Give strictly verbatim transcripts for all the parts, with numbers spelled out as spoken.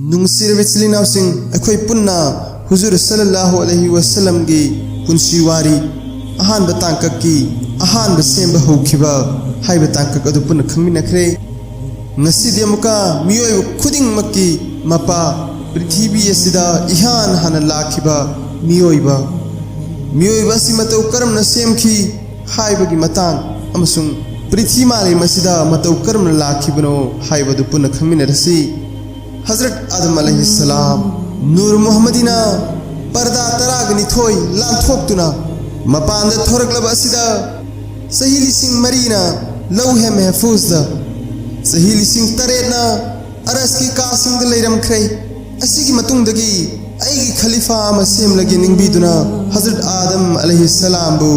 ꯅꯨꯡꯁꯤꯔꯕ ꯏꯆꯤꯜ ꯏꯅꯥꯎꯁꯤꯡ, ꯑꯩꯈꯣꯏ ꯄꯨꯟꯅ ꯍꯨꯖꯨꯔ ꯁꯜꯂꯜꯂꯥꯍꯨ ꯑꯂꯩꯍꯤ ꯋꯥꯁꯜꯂꯝꯒꯤ ꯄꯨꯟꯁꯤ ꯋꯥꯔꯤ, ꯑꯍꯥꯟꯕ ꯇꯥꯡꯀꯛꯀꯤ ꯑꯍꯥꯟꯕ ꯁꯦꯝꯕ ꯍꯧꯈꯤꯕ ꯍꯥꯏꯕ ꯇꯥꯡꯀꯛ ꯑꯗꯨ ꯄꯨꯟꯅ ꯈꯪꯃꯤꯟꯅꯈ꯭ꯔꯦ꯫ ꯉꯁꯤꯗꯤ ꯑꯃꯨꯛꯀ ꯃꯤꯑꯣꯏꯕ ꯈꯨꯗꯤꯡꯃꯛꯀꯤ ꯃꯄꯥ, ꯄ꯭ꯔꯤꯊꯤꯕꯤ ꯑꯁꯤꯗ ꯏꯍꯥꯟ ꯍꯥꯟꯅ ꯂꯥꯛꯈꯤꯕ ꯃꯤꯑꯣꯏꯕ, ꯃꯤꯑꯣꯏꯕ ꯑꯁꯤ ꯃꯇꯧ ꯀꯔꯝꯅ ꯁꯦꯝꯈꯤ ꯍꯥꯏꯕꯒꯤ ꯃꯇꯥꯡ ꯑꯃꯁꯨꯡ ꯄ꯭ꯔꯤꯊꯤ ꯃꯥꯂꯦꯝ ꯑꯁꯤꯗ ꯃꯇꯧ ꯀꯔꯝꯅ ꯂꯥꯛꯈꯤꯕꯅꯣ ꯍꯥꯏꯕꯗꯨ ꯄꯨꯟꯅ ꯈꯪꯃꯤꯟꯅꯔꯁꯤ꯫ ꯍꯖꯔꯠ ꯑꯥꯗꯝ ꯑꯂꯩꯍꯤꯁꯁꯂꯥꯝ ꯅꯨꯔ ꯃꯨꯍꯝꯃꯗꯤꯅ ꯄꯔꯗꯥ ꯇꯔꯥꯒ ꯅꯤꯊꯣꯏ ꯂꯥꯟꯊꯣꯛꯇꯨꯅ ꯃꯄꯥꯟꯗ ꯊꯣꯔꯛꯂꯕ ꯑꯁꯤꯗ ꯆꯍꯤ ꯂꯤꯁꯤꯡ ꯃꯔꯤꯅ ꯂꯧꯍꯦ ꯃꯦꯍꯐꯨꯖꯗ, ꯆꯍꯤ ꯂꯤꯁꯤꯡ ꯇꯔꯦꯠꯅ ꯑꯔꯁꯀꯤ ꯀꯥꯁꯤꯡꯗ ꯂꯩꯔꯝꯈ꯭ꯔꯦ꯫ ꯑꯁꯤꯒꯤ ꯃꯇꯨꯡꯗꯒꯤ ꯑꯩꯒꯤ ꯈꯂꯤꯐꯥ ꯑꯃ ꯁꯦꯝꯂꯒꯦ ꯅꯤꯡꯕꯤꯗꯨꯅ ꯍꯖꯔꯠ ꯑꯥꯗꯝ ꯑꯂꯩꯍꯤꯁꯁꯂꯥꯝꯕꯨ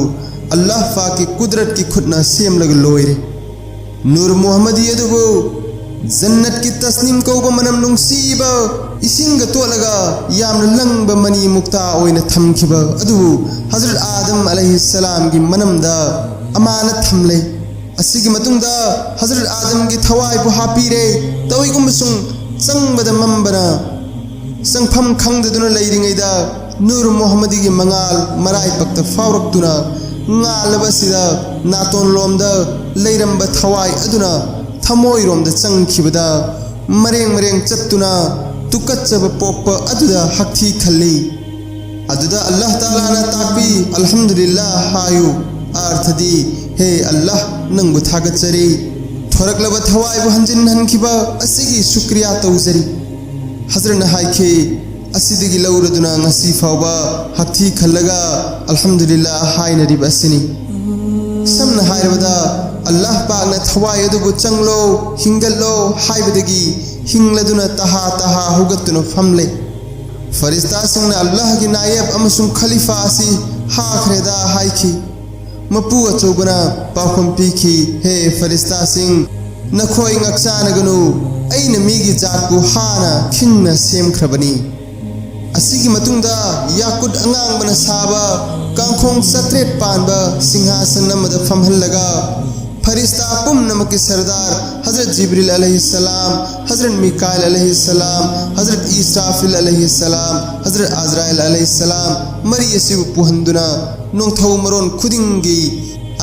ꯑꯜꯂꯥꯍ ꯄꯥꯛꯀꯤ ꯀꯨꯗꯔꯠꯀꯤ ꯈꯨꯠꯅ ꯁꯦꯝꯂꯒ ꯂꯣꯏꯔꯦ꯫ ꯅꯨꯔ ꯃꯨꯍꯝꯃꯗꯤ ꯑꯗꯨꯕꯨ ꯖꯟꯅꯠꯀꯤ ꯇꯁꯅꯤꯝ ꯀꯧꯕ ꯃꯅꯝ ꯅꯨꯡꯁꯤꯕ ꯏꯁꯤꯡꯒ ꯇꯣꯠꯂꯒ ꯌꯥꯝꯅ ꯂꯪꯕ ꯃꯅꯤ ꯃꯨꯛꯇꯥ ꯑꯣꯏꯅ ꯊꯝꯈꯤꯕ ꯑꯗꯨꯕꯨ ꯍꯖꯔꯠ ꯑꯥꯗꯝ ꯑꯂꯩꯍꯤꯁꯁꯂꯥꯝꯒꯤ ꯃꯅꯝꯗ ꯑꯃꯥꯅ ꯊꯝꯂꯦ꯫ ꯑꯁꯤꯒꯤ ꯃꯇꯨꯡꯗ ꯍꯖꯔꯠ ꯑꯥꯗꯝꯒꯤ ꯊꯋꯥꯏꯕꯨ ꯍꯥꯞꯄꯤꯔꯦ꯫ ꯇꯧꯏꯒꯨꯝꯕꯁꯨꯡ ꯆꯪꯕꯗ ꯃꯝꯕꯅ ꯆꯪꯐꯝ ꯈꯪꯗꯗꯨꯅ ꯂꯩꯔꯤꯉꯩꯗ ꯅꯨꯔ ꯃꯨꯍꯝꯃꯗꯤꯒꯤ ꯃꯉꯥꯜ ꯃꯔꯥꯏꯕꯛꯇ ꯐꯥꯎꯔꯛꯇꯨꯅ ꯉꯥꯜꯂꯕ ꯑꯁꯤꯗ ꯅꯥꯇꯣꯟꯂꯣꯝꯗ ꯂꯩꯔꯝꯕ ꯊꯋꯥꯏ ꯑꯗꯨꯅ ꯊꯃꯣꯏꯔꯣꯝꯗ ꯆꯪꯈꯤꯕꯗ ꯃꯔꯦꯡ ꯃꯔꯦꯡ ꯆꯠꯇꯨꯅ ꯇꯨꯀꯠꯆꯕ ꯄꯣꯛꯄ ꯑꯗꯨꯗ ꯍꯛꯊꯤ ꯈꯜꯂꯤ꯫ ꯑꯗꯨꯗ ꯑꯜꯂꯥꯍ ꯇꯥꯂꯥꯅ ꯇꯥꯛꯄꯤ, "ꯑꯜꯍꯝꯗꯨꯂꯤꯜꯂꯥꯍ" ꯍꯥꯏꯌꯨ꯫ ꯑꯥꯔꯊꯗꯤ, "ꯍꯦ ꯑꯜꯂꯥꯍ, ꯅꯪꯕꯨ ꯊꯥꯒꯠꯆꯔꯤ꯫ ꯊꯣꯔꯛꯂꯕ ꯊꯋꯥꯏꯕꯨ ꯍꯟꯖꯤꯟꯍꯟꯈꯤꯕ ꯑꯁꯤꯒꯤ ꯁꯨꯀ꯭ꯔꯤꯌꯥ ꯇꯧꯖꯔꯤ"꯫ ꯍꯖꯔꯠꯅ ꯍꯥꯏꯈꯤ, "ꯑꯁꯤꯗꯒꯤ ꯂꯧꯔꯗꯨꯅ ꯉꯁꯤ ꯐꯥꯎꯕ ꯍꯛꯊꯤ ꯈꯜꯂꯒ ꯑꯜꯍꯝꯗꯨꯂꯤꯜꯂꯥꯍ ꯍꯥꯏꯅꯔꯤꯕ ꯑꯁꯤꯅꯤ"꯫ ꯁꯝꯅ ꯍꯥꯏꯔꯕꯗ, ꯑꯜꯂꯥꯍ ꯄꯥꯛꯅ ꯊꯋꯥꯏ ꯑꯗꯨꯕꯨ "ꯆꯪꯂꯣ, ꯍꯤꯡꯒꯠꯂꯣ" ꯍꯥꯏꯕꯗꯒꯤ ꯍꯤꯡꯂꯗꯨꯅ ꯇꯍꯥ ꯇꯍꯥ ꯍꯧꯒꯠꯇꯨꯅ ꯐꯝꯂꯦ꯫ ꯐꯔꯤꯁꯇꯥꯁꯤꯡꯅ ꯑꯜꯂꯥꯍꯒꯤ ꯅꯥꯌꯦꯕ ꯑꯃꯁꯨꯡ ꯈꯂꯤꯐꯥ ꯑꯁꯤ ꯍꯥꯈ꯭ꯔꯦꯗ ꯍꯥꯏꯈꯤ꯫ ꯃꯄꯨ ꯑꯆꯧꯕꯅ ꯄꯥꯎꯈꯨꯝ ꯄꯤꯈꯤ, "ꯍꯦ ꯐꯔꯤꯁꯇꯥꯁꯤꯡ, ꯅꯈꯣꯏ ꯉꯛꯆꯥꯅꯒꯅꯨ, ꯑꯩꯅ ꯃꯤꯒꯤ ꯖꯥꯠꯄꯨ ꯍꯥꯟꯅ ꯈꯤꯡꯅ ꯁꯦꯝꯈ꯭ꯔꯕꯅꯤ"꯫ ꯑꯁꯤꯒꯤ ꯃꯇꯨꯡꯗ ꯌꯥꯀꯨꯠ ꯑꯉꯥꯡꯕꯅ ꯁꯥꯕ ꯀꯥꯡꯈꯣꯡ ꯆꯥꯇ꯭ꯔꯦꯠ ꯄꯥꯟꯕ ꯁꯤꯡꯍꯥꯁꯟ ꯑꯃꯗ ꯐꯝꯍꯜꯂꯒ ꯐꯔꯤꯁꯇꯥ ꯄꯨꯝꯅꯃꯛꯀꯤ ꯁꯔꯗꯥꯔ ꯍꯖꯔꯠ ꯖꯤꯕ꯭ꯔꯤꯜ ꯑꯂꯩꯍꯤꯁꯁꯂꯥꯝ, ꯍꯖꯔꯠ ꯃꯤꯀꯥꯏꯜ ꯑꯂꯩꯍꯤꯁꯁꯂꯥꯝ, ꯍꯖꯔꯠ ꯏꯁꯔꯥꯐꯤꯜ ꯑꯂꯩꯍꯤꯁꯁꯂꯥꯝ, ꯍꯖꯔꯠ ꯑꯖꯔꯥꯏꯜ ꯑꯂꯩꯍꯤꯁꯁꯂꯥꯝ ꯃꯔꯤ ꯑꯁꯤꯕꯨ ꯄꯨꯍꯟꯗꯨꯅ ꯅꯣꯡꯊꯧ ꯃꯔꯣꯟ ꯈꯨꯗꯤꯡꯒꯤ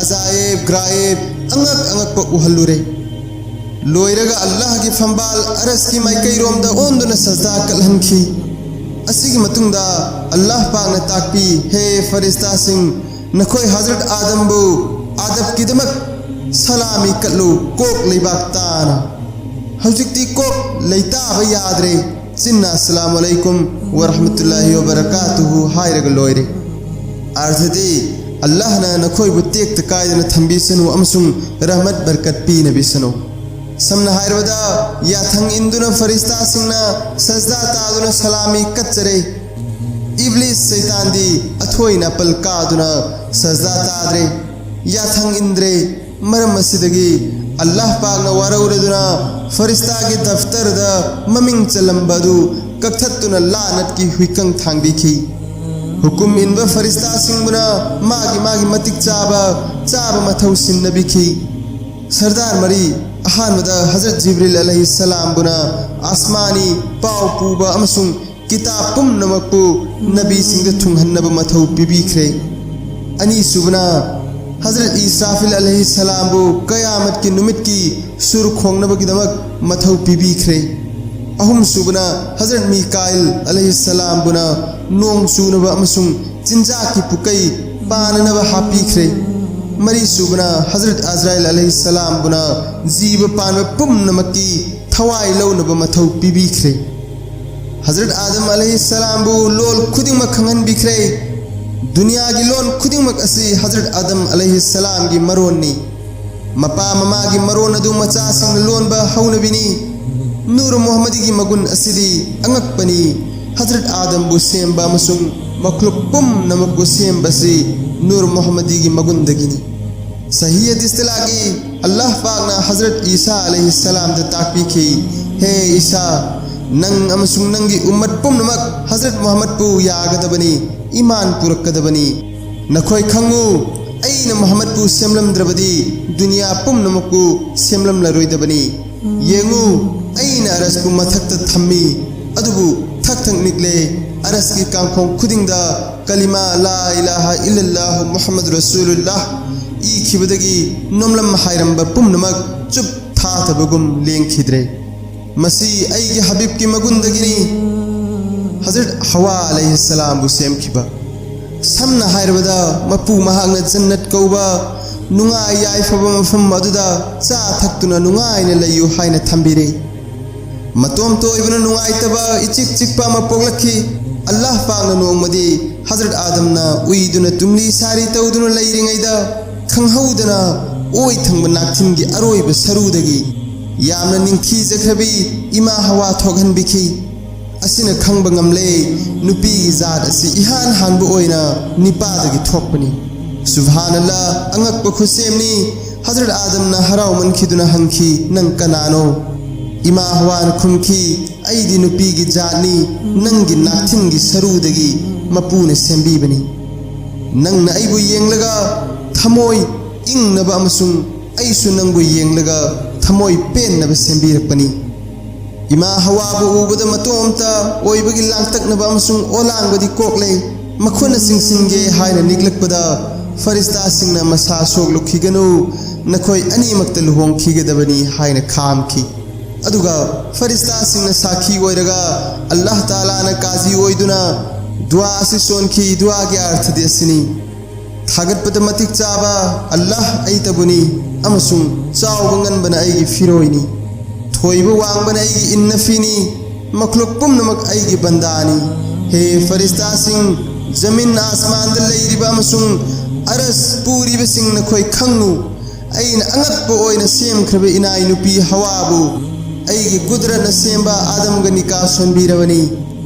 ꯑꯖꯥꯌꯦꯕ ꯒ꯭ꯔꯥꯌꯦꯕ ꯑꯉꯛ ꯑꯉꯛꯄ ꯎꯍꯜꯂꯨꯔꯦ꯫ ꯂꯣꯏꯔꯒ ꯑꯜꯂꯥꯍꯒꯤ ꯐꯝꯕꯥꯜ ꯑꯔꯁꯀꯤ ꯃꯥꯏꯀꯩꯔꯣꯝꯗ ꯑꯣꯟꯗꯨꯅ ꯁꯖꯗꯥ ꯀꯠꯍꯟꯈꯤ꯫ ꯑꯁꯤꯒꯤ ꯃꯇꯨꯡꯗ ꯑꯜꯂꯥꯍ ꯄꯥꯛꯅ ꯇꯥꯛꯄꯤ, ꯍꯦ ꯐꯔꯤꯁꯇꯥꯁꯤꯡ, ꯅꯈꯣꯏ ꯍꯖꯔꯠ ꯑꯥꯗꯝꯕꯨ ꯑꯗꯕꯀꯤꯗꯃꯛ ꯁꯂꯥꯃꯤ ꯀꯠꯂꯨ, ꯀꯣꯛ ꯂꯩꯕꯥꯛ ꯇꯥꯅ꯫ ꯍꯧꯖꯤꯛꯇꯤ ꯀꯣꯛ ꯂꯩꯇꯥꯕ ꯌꯥꯗ꯭ꯔꯦ, ꯆꯤꯟꯅ "ꯑꯁꯂꯥꯃꯨ ꯑꯂꯩꯀꯨꯝ ꯋꯔꯍꯃꯇꯨꯜꯂꯥꯍꯤ ꯋꯕꯔꯀꯥꯇꯨꯍꯨ" ꯍꯥꯏꯔꯒ ꯂꯣꯏꯔꯦ꯫ ꯑꯔꯊꯗꯤ, "ꯑꯜꯂꯥꯍꯅ ꯅꯈꯣꯏꯕꯨ ꯇꯦꯛꯇ ꯀꯥꯏꯗꯅ ꯊꯝꯕꯤꯁꯅꯨ ꯑꯃꯁꯨꯡ ꯔꯍꯃꯠ ꯕꯔꯀꯠ ꯄꯤꯅꯕꯤꯁꯅꯨ"꯫ ꯁꯝꯅ ꯍꯥꯏꯔꯕꯗ, ꯌꯥꯊꯪ ꯏꯟꯗꯨꯅ ꯐꯔꯤꯁꯇꯥꯁꯤꯡꯅ ꯁꯖꯗꯥ ꯇꯥꯗꯨꯅ ꯁꯂꯥꯃꯤ ꯀꯠꯆꯔꯦ꯫ ꯏꯕ꯭ꯂꯤꯁ ꯁꯩꯇꯥꯟꯗꯤ ꯑꯊꯣꯏ ꯑꯄꯜ ꯀꯥꯗꯨꯅ ꯁꯖꯗꯥ ꯇꯥꯗ꯭ꯔꯦ, ꯌꯥꯊꯪ ꯏꯟꯗ꯭ꯔꯦ꯫ ꯃꯔꯝ ꯑꯁꯤꯗꯒꯤ ꯑꯜꯂꯥꯍ ꯄꯥꯛꯅ ꯋꯥꯔꯧꯔꯗꯨꯅ ꯐꯔꯤꯁꯇꯥꯒꯤ ꯗꯐꯇꯔꯗ ꯃꯃꯤꯡ ꯆꯜꯂꯝꯕ ꯑꯗꯨ ꯀꯛꯊꯠꯇꯨꯅ ꯂꯥꯅꯠꯀꯤ ꯍꯨꯏꯀꯪ ꯊꯥꯡꯕꯤꯈꯤ꯫ ꯍꯨꯀꯨꯝ ꯏꯟꯕ ꯐꯔꯤꯁꯇꯥꯁꯤꯡꯕꯨꯅ ꯃꯥꯒꯤ ꯃꯥꯒꯤ ꯃꯇꯤꯛ ꯆꯥꯕ ꯆꯥꯕ ꯃꯊꯧ ꯁꯤꯟꯅꯕꯤꯈꯤ꯫ ꯁꯔꯗꯥꯔ ꯃꯔꯤ, ꯑꯍꯥꯟꯕꯗ ꯍꯖꯔꯠ ꯖꯤꯕ꯭ꯔꯤꯜ ꯑꯂꯩꯍꯤꯁꯁꯂꯥꯝꯕꯨꯅ ꯑꯁꯃꯥꯅꯤ ꯄꯥꯎ ꯄꯨꯕ ꯑꯃꯁꯨꯡ ꯀꯤꯇꯥꯕ ꯄꯨꯝꯅꯃꯛꯄꯨ ꯅꯕꯤꯁꯤꯡꯗ ꯊꯨꯡꯍꯟꯅꯕ ꯃꯊꯧ ꯄꯤꯕꯤꯈ꯭ꯔꯦ꯫ ꯑꯅꯤꯁꯨꯕꯅ ꯍꯖꯔꯠ ꯏꯁꯔꯥꯐꯤꯜ ꯑꯂꯩꯍꯤꯁꯁꯂꯥꯝꯕꯨ ꯀꯌꯥꯃꯠꯀꯤ ꯅꯨꯃꯤꯠꯀꯤ ꯁꯨꯔ ꯈꯣꯡꯅꯕꯒꯤꯗꯃꯛ ꯃꯊꯧ ꯄꯤꯕꯤꯈ꯭ꯔꯦ꯫ ꯑꯍꯨꯝꯁꯨꯕꯅ ꯍꯖꯔꯠ ꯃꯤꯀꯥꯏꯜ ꯑꯂꯩꯍꯤꯁꯁꯂꯥꯝꯕꯨꯅ ꯅꯣꯡ ꯆꯨꯅꯕ ꯑꯃꯁꯨꯡ ꯆꯤꯟꯖꯥꯛꯀꯤ ꯄꯨꯀꯩ ꯄꯥꯅꯅꯕ ꯍꯥꯞꯄꯤꯈ꯭ꯔꯦ꯫ ꯃꯔꯤꯁꯨꯕꯅ ꯍꯖꯔꯠ ꯑꯖꯔꯥꯏꯜ ꯑꯂꯩꯍꯤꯁꯁꯂꯥꯝꯕꯨꯅ ꯖꯤꯕ ꯄꯥꯟꯕ ꯄꯨꯝꯅꯃꯛꯀꯤ ꯊꯋꯥꯏ ꯂꯧꯅꯕ ꯃꯊꯧ ꯄꯤꯕꯤꯈ꯭ꯔꯦ꯫ ꯍꯖꯔꯠ ꯑꯥꯗꯝ ꯑꯂꯩꯍꯤꯁꯁꯂꯥꯝꯕꯨ ꯂꯣꯜ ꯈꯨꯗꯤꯡꯃꯛ ꯈꯪꯍꯟꯕꯤꯈ꯭ꯔꯦ꯫ ꯗꯨꯅꯤꯌꯥꯒꯤ ꯂꯣꯟ ꯈꯨꯗꯤꯡꯃꯛ ꯑꯁꯤ ꯍꯖꯔꯠ ꯑꯥꯗꯝ ꯑꯂꯩꯍꯤꯁꯁꯂꯥꯝꯒꯤ ꯃꯔꯣꯟꯅꯤ꯫ ꯃꯄꯥ ꯃꯃꯥꯒꯤ ꯃꯔꯣꯟ ꯑꯗꯨ ꯃꯆꯥꯁꯤꯡꯅ ꯂꯣꯟꯕ ꯍꯧꯅꯕꯤꯅꯤ꯫ ꯅꯨꯔ ꯃꯨꯍꯝꯃꯗꯤꯒꯤ ꯃꯒꯨꯟ ꯑꯁꯤꯗꯤ ꯑꯉꯛꯄꯅꯤ꯫ ꯍꯖꯔꯠ ꯑꯥꯗꯝꯕꯨ ꯁꯦꯝꯕ ꯑꯃꯁꯨꯡ ꯃꯈ꯭ꯂꯨꯛ ꯄꯨꯝꯅꯃꯛꯄꯨ ꯁꯦꯝꯕꯁꯤ ꯅꯨꯔ ꯃꯨꯍꯝꯃꯗꯤꯒꯤ ꯃꯒꯨꯟꯗꯒꯤꯅꯤ꯫ ꯁꯍꯤ ꯍꯗꯤꯁꯇ ꯂꯥꯛꯏ, ꯑꯜꯂꯥꯍ ꯄꯥꯛꯅ ꯍꯖꯔꯠ ꯏꯁꯥ ꯑꯂꯩꯍꯤꯁꯁꯂꯥꯝꯗ ꯇꯥꯛꯄꯤꯈꯤ, "ꯍꯦ ꯏꯁꯥ, ꯅꯪ ꯑꯃꯁꯨꯡ ꯅꯪꯒꯤ ꯎꯝꯃꯠ ꯄꯨꯝꯅꯃꯛ ꯍꯖꯔꯠ ꯃꯨꯍꯝꯃꯗꯄꯨ ꯌꯥꯒꯗꯕꯅꯤ, ꯏꯃꯥꯟ ꯄꯨꯔꯛꯀꯗꯕꯅꯤ꯫ ꯅꯈꯣꯏ ꯈꯪꯉꯨ, ꯑꯩꯅ ꯃꯨꯍꯝꯃꯗꯄꯨ ꯁꯦꯝꯂꯝꯗ꯭ꯔꯕꯗꯤ ꯗꯨꯅꯤꯌꯥ ꯄꯨꯝꯅꯃꯛꯄꯨ ꯁꯦꯝꯂꯝꯂꯔꯣꯏꯗꯕꯅꯤ꯫ ꯌꯦꯡꯉꯨ, ꯑꯩꯅ ꯑꯔꯁꯄꯨ ꯃꯊꯛꯇ ꯊꯝꯃꯤ, ꯑꯗꯨꯕꯨ ꯊꯛ ꯊꯛ ꯅꯤꯛꯂꯦ꯫ ꯑꯔꯁꯀꯤ ꯀꯥꯡꯈꯣꯡ ꯈꯨꯗꯤꯡꯗ ꯀꯂꯤꯃꯥ ꯂꯥ ꯏꯂꯥꯍ ꯏꯜꯂꯜꯂꯥꯍꯨ ꯃꯨꯍꯝꯃꯗ ꯔꯁꯨꯂꯨꯜꯂꯥꯍ ꯏꯈꯤꯕꯗꯒꯤ ꯅꯣꯡꯂꯝ ꯍꯥꯏꯔꯝꯕ ꯄꯨꯝꯅꯃꯛ ꯆꯨꯞ ꯊꯥꯊꯕꯒꯨꯝ ꯂꯦꯡꯈꯤꯗ꯭ꯔꯦ꯫ ꯃꯁꯤ ꯑꯩꯒꯤ ꯍꯕꯤꯕꯀꯤ ꯃꯒꯨꯟꯗꯒꯤꯅꯤ꯫ ꯍꯖꯔꯠ ꯍꯋꯥ ꯑꯂꯩꯍꯤꯁꯁꯂꯥꯝꯕꯨ ꯁꯦꯝꯈꯤꯕ꯫ ꯁꯝꯅ ꯍꯥꯏꯔꯕꯗ, ꯃꯄꯨ ꯃꯍꯥꯛꯅ ꯖꯟꯅꯠ ꯀꯧꯕ ꯅꯨꯡꯉꯥꯏ ꯌꯥꯏꯐꯕ ꯃꯐꯝ ꯑꯗꯨꯗ ꯆꯥ ꯊꯛꯇꯨꯅ ꯅꯨꯡꯉꯥꯏꯅ ꯂꯩꯌꯨ ꯍꯥꯏꯅ ꯊꯝꯕꯤꯔꯦ꯫ ꯃꯇꯣꯝꯇ ꯑꯣꯏꯕꯅ ꯅꯨꯡꯉꯥꯏꯇꯕ ꯏꯆꯤꯛ ꯆꯤꯛꯄ ꯑꯃ ꯄꯣꯛꯂꯛꯈꯤ꯫ ꯑꯜꯂꯥꯍ ꯄꯥꯛꯅ ꯅꯣꯡꯃꯗꯤ ꯍꯖꯔꯠ ꯑꯥꯗꯝꯅ ꯎꯏꯗꯨꯅ ꯇꯨꯝꯂꯤ ꯁꯥꯔꯤ ꯇꯧꯗꯨꯅ ꯂꯩꯔꯤꯉꯩꯗ, ꯈꯪꯍꯧꯗꯅ ꯑꯣꯏ ꯊꯪꯕ ꯅꯥꯛꯊꯤꯟꯒꯤ ꯑꯔꯣꯏꯕ ꯁꯔꯨꯗꯒꯤ ꯌꯥꯝꯅ ꯅꯤꯡꯊꯤꯖꯈ꯭ꯔꯕꯤ ꯏꯃꯥ ꯍꯋꯥ ꯊꯣꯛꯍꯟꯕꯤꯈꯤ꯫ ꯑꯁꯤꯅ ꯈꯪꯕ ꯉꯝꯂꯦ, ꯅꯨꯄꯤꯒꯤ ꯖꯥꯠ ꯑꯁꯤ ꯏꯍꯥꯟ ꯍꯥꯟꯕ ꯑꯣꯏꯅ ꯅꯤꯄꯥꯗꯒꯤ ꯊꯣꯛꯄꯅꯤ꯫ ꯁꯨꯕꯍꯥꯅꯜꯂꯥ, ꯑꯉꯛꯄ ꯈꯨꯠꯁꯦꯝꯅꯤ꯫ ꯍꯖꯔꯠ ꯑꯥꯗꯝꯅ ꯍꯔꯥꯎꯃꯟꯈꯤꯗꯨꯅ ꯍꯪꯈꯤ, "ꯅꯪ ꯀꯅꯥꯅꯣ?" ꯏꯃꯥ ꯍꯋꯥꯅ ꯈꯨꯝꯈꯤ, "ꯑꯩꯗꯤ ꯅꯨꯄꯤꯒꯤ ꯖꯥꯠꯅꯤ, ꯅꯪꯒꯤ ꯅꯥꯛꯊꯤꯟꯒꯤ ꯁꯔꯨꯗꯒꯤ ꯃꯄꯨꯅ ꯁꯦꯝꯕꯤꯕꯅꯤ꯫ ꯅꯪꯅ ꯑꯩꯕꯨ ꯌꯦꯡꯂꯒ ꯊꯃꯣꯏ ꯏꯪꯅꯕ ꯑꯃꯁꯨꯡ ꯑꯩꯁꯨ ꯅꯪꯕꯨ ꯌꯦꯡꯂꯒ ꯊꯃꯣꯏ ꯄꯦꯟꯅꯕ ꯁꯦꯝꯕꯤꯔꯛꯄꯅꯤ꯫" ꯏꯃꯥ ꯍꯋꯥꯕꯨ ꯎꯕꯗ ꯃꯇꯣꯝꯇ ꯑꯣꯏꯕꯒꯤ ꯂꯥꯡꯇꯛꯅꯕ ꯑꯃꯁꯨꯡ ꯑꯣꯂꯥꯡꯕꯗꯤ ꯀꯣꯛꯂꯦ꯫ ꯃꯈꯨꯠꯅ ꯆꯤꯡꯁꯤꯟꯒꯦ ꯍꯥꯏꯅ ꯅꯤꯛꯂꯛꯄꯗ, ꯐꯔꯤꯁꯇꯥꯁꯤꯡꯅ, "ꯃꯁꯥ ꯁꯣꯛꯂꯨꯈꯤꯒꯅꯨ, ꯅꯈꯣꯏ ꯑꯅꯤꯃꯛꯇ ꯂꯨꯍꯣꯡꯈꯤꯒꯗꯕꯅꯤ" ꯍꯥꯏꯅ ꯈꯥꯝꯈꯤ꯫ ꯑꯗꯨꯒ ꯐꯔꯤꯁꯇꯥꯁꯤꯡꯅ ꯁꯥꯈꯤ ꯑꯣꯏꯔꯒ, "ꯑꯜꯂꯥꯍ ꯇꯥꯂꯥꯅ ꯀꯥꯖꯤ ꯑꯣꯏꯗꯨꯅ ꯗꯨꯋꯥ ꯑꯁꯤ ꯁꯣꯟꯈꯤ, ꯗꯨꯋꯥꯒꯤ ꯑꯔꯊꯗꯤ ꯑꯁꯤꯅꯤ: ꯊꯥꯒꯠꯄꯗ ꯃꯇꯤꯛ ꯆꯥꯕ ꯑꯜꯂꯥꯍ ꯑꯩꯇꯕꯨꯅꯤ, ꯑꯃꯁꯨꯡ ꯆꯥꯎꯕ ꯉꯟꯕꯅ ꯑꯩꯒꯤ ꯐꯤꯔꯣꯏꯅꯤ꯫ ꯊꯣꯏꯕ ꯋꯥꯡꯕꯅ ꯑꯩꯒꯤ ꯏꯟꯅꯐꯤꯅꯤ, ꯃꯈ꯭ꯂꯨꯛ ꯄꯨꯝꯅꯃꯛ ꯑꯩꯒꯤ ꯕꯟꯗꯥꯅꯤ꯫ ꯍꯦ ꯐꯔꯤꯁꯇꯥꯁꯤꯡ, ꯖꯃꯤꯟ ꯑꯥꯁꯃꯥꯟꯗ ꯂꯩꯔꯤꯕ ꯑꯃꯁꯨꯡ ꯑꯔꯁ ꯄꯨꯔꯤꯕꯁꯤꯡ, ꯅꯈꯣꯏ ꯈꯪꯉꯨ, ꯑꯩꯅ ꯑꯉꯛꯄ ꯑꯣꯏꯅ ꯁꯦꯝꯈ꯭ꯔꯕ ꯏꯅꯥꯏ ꯅꯨꯄꯤ ꯍꯋꯥꯕꯨ ꯑꯩꯒꯤ ꯀꯨꯗꯔꯠꯅ ꯁꯦꯝꯕ ꯑꯥꯗꯝꯒ ꯅꯤꯀꯥ ꯁꯣꯟꯕꯤꯔꯕꯅꯤ꯫